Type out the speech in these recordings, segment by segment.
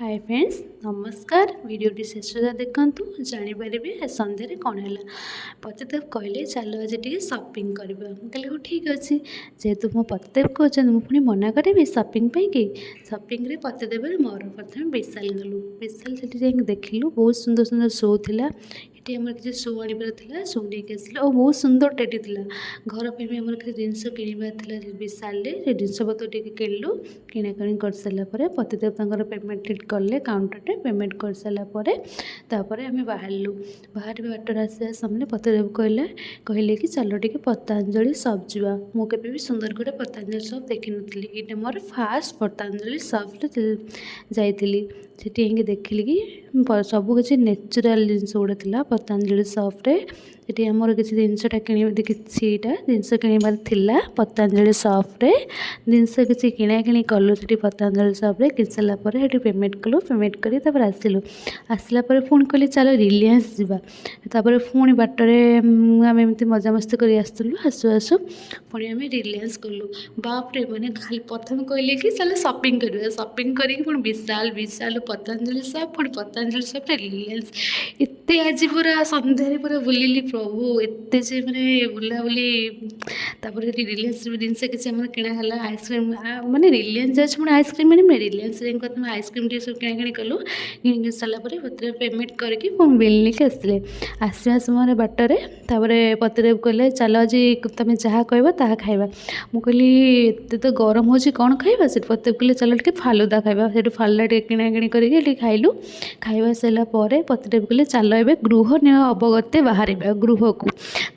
ହାଏ friends, ନମସ୍କାର। ଭିଡ଼ିଓଟି ଶେଷ ଯାଏ ଦେଖନ୍ତୁ, ଜାଣିପାରିବେ ସନ୍ଧ୍ୟାରେ କ'ଣ ହେଲା। ପତିଦେବ କହିଲେ, ଚାଲ ଆଜି ଟିକେ ସପିଂ କରିବା। ମୁଁ କହିଲି, ହଉ ଠିକ୍ ଅଛି। ଯେହେତୁ ମୋ ପତିଦେବ କହୁଛନ୍ତି, ମୁଁ ପୁଣି ମନା କରିବି ସପିଂ ପାଇଁକି? ସପିଂରେ ପତିଦେବରେ ମୋର ପ୍ରଥମେ ବିଶାଲ ଗଲୁ। ବିଶାଲ ସେଠି ଯାଇକି ଦେଖିଲୁ, ବହୁତ ସୁନ୍ଦର ସୁନ୍ଦର ସୋ ଥିଲା। ଏଠି ଆମର କିଛି ସୋ ଆଣିବାର ଥିଲା, ସୋ ନେଇକି ଆସିଲୁ। ଆଉ ବହୁତ ସୁନ୍ଦର ଟେଡ଼ି ଥିଲା। ଘର ପାଇଁ ବି ଆମର କିଛି ଜିନିଷ କିଣିବାର ଥିଲା ବିଶାଲରେ, ସେ ଜିନିଷପତ୍ର ଟିକେ କିଣିଲୁ। କିଣାକିଣି କରିସାରିଲା ପରେ ପତିଦେବ ତାଙ୍କର ପେମେଣ୍ଟ କଲେ କାଉଣ୍ଟରରେ। ପେମେଣ୍ଟ କରିସାରିଲା ପରେ ତାପରେ ଆମେ ବାହାରିଲୁ। ବାହାରିବା ବାଟରେ ଆସିବା ସମୟରେ ପତିଦେବ କହିଲେ କି ଚାଲ ଟିକେ ପତଞ୍ଜଳି ସପ୍ ଯିବା। ମୁଁ କେବେ ବି ସୁନ୍ଦରଗଡ଼ ପତଞ୍ଜଳି ସପ୍ ଦେଖିନଥିଲି। ଏଇଟା ମୋର ଫାଷ୍ଟ ପତଞ୍ଜଳି ସପ୍ରେ ଯାଇଥିଲି। ସେଠି ଯାଇକି ଦେଖିଲି କି ସବୁ କିଛି ନ୍ୟାଚୁରାଲ୍ ଜିନିଷ ଗୁଡ଼ା ଥିଲା ପତଞ୍ଜଳି ସପ୍ରେ। ସେଠି ଆମର କିଛି ଜିନିଷଟା କିଣିବା, କିଛିଟା ଜିନିଷ କିଣିବାର ଥିଲା ପତଞ୍ଜଳି ସପ୍ରେ। ଜିନିଷ କିଛି କିଣାକିଣି କଲୁ ସେଠି ପତଞ୍ଜଳି ସପ୍ରେ। କିଣି ସାରିଲା ପରେ ସେଠି ପେମେଣ୍ଟ କଲୁ। ପେମେଣ୍ଟ କରି ତାପରେ ଆସିଲୁ। ଆସିଲା ପରେ ପୁଣି କହିଲେ, ଚାଲ ରିଲାଏନ୍ସ ଯିବା। ତାପରେ ପୁଣି ବାଟରେ ଆମେ ଏମିତି ମଜାମସ୍ତି କରି ଆସୁଥିଲୁ। ଆସୁ ଆସୁ ପୁଣି ଆମେ ରିଲାଏନ୍ସ ଗଲୁ। ବାପରେ, ମାନେ ଖାଲି ପ୍ରଥମେ କହିଲେ କି ଚାଲ ସପିଂ କରିବା, ସପିଂ କରିକି ପୁଣି ବିଶାଲ, ବିଶାଲ ପତଞ୍ଜଳି ସପ୍, ପୁଣି ପତଞ୍ଜଳି ସପ୍ରେ ରିଲାଏନ୍ସ। ଏତେ ଆଜି ପୁରା ସନ୍ଧ୍ୟାରେ ପୁରା ବୁଲିଲି ପ୍ରଭୁ, ଏତେ ଯେ ମାନେ ବୁଲାବୁଲି। ତାପରେ ସେଠି ରିଲାଏନ୍ସରେ ବି ଜିନିଷ କିଛି ଆମର କିଣା ହେଲା, ଆଇସ୍କ୍ରିମ୍। ମାନେ ରିଲାଏନ୍ସ ଯାଉଛି, ପୁଣି ଆଇସ୍କ୍ରିମ୍ ଆଣିବି? ରିଲାଏନ୍ସରେ ପ୍ରଥମେ ଆଇସ୍କ୍ରିମ୍ ଟିକେ ସବୁ କିଣାକିଣି କଲୁ। କିଣିକି ସାରିଲା ପରେ ପତିଦେବ ପେମେଣ୍ଟ କରିକି ପୁଣି ବିଲ୍ ନେଇକି ଆସିଲେ। ଆସିବା ସମୟରେ ବାଟରେ ତାପରେ ପତିଦେବ କହିଲେ, ଚାଲ ଆଜି ତୁମେ ଯାହା କହିବ ତାହା ଖାଇବା। ମୁଁ କହିଲି, ଏତେ ତ ଗରମ ହେଉଛି, କ'ଣ ଖାଇବା? ସେଠି ପତିଦେବ କହିଲେ, ଚାଲ ଟିକେ ଫାଲୁଦା ଖାଇବା। ସେଠୁ ଫାଲୁଦା ଟିକେ କିଣାକିଣି କରିକି ସେଠି ଖାଇଲୁ। ଖାଇବା ସରିଲା ପରେ ପତିଦେବ କହିଲେ, ଚାଲ ଏବେ ଗୃହ ଅବଗତେ ବାହାରିବା ଗୃହକୁ।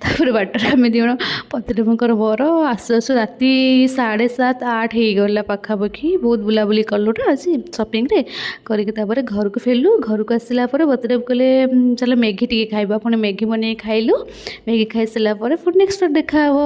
ତାପରେ ବାଟରେ ଆମେ ଦୁଇ ଜଣ, ପତିଦେବଙ୍କର ମୋର, ଆସୁ ଆସୁ ରାତି 7:30-8 ହେଇଗଲା ପାଖାପାଖି। ବହୁତ ବୁଲାବୁଲି କଲୁ ନା ଆଜି ସପିଂରେ କରିକି। ତାପରେ ଘରକୁ ଫେରିଲୁ। ଘରକୁ ଆସିଲା ପରେ ପତିଦେବ କହିଲେ, ଚାଲ ମ୍ୟାଗି ଟିକେ ଖାଇବା। ପୁଣି ମ୍ୟାଗି ବନେଇକି ଖାଇଲୁ। ମ୍ୟାଗି ଖାଇସାରିଲା ପରେ ପୁଣି ନେକ୍ସଟ ଦେଖା ହେବ।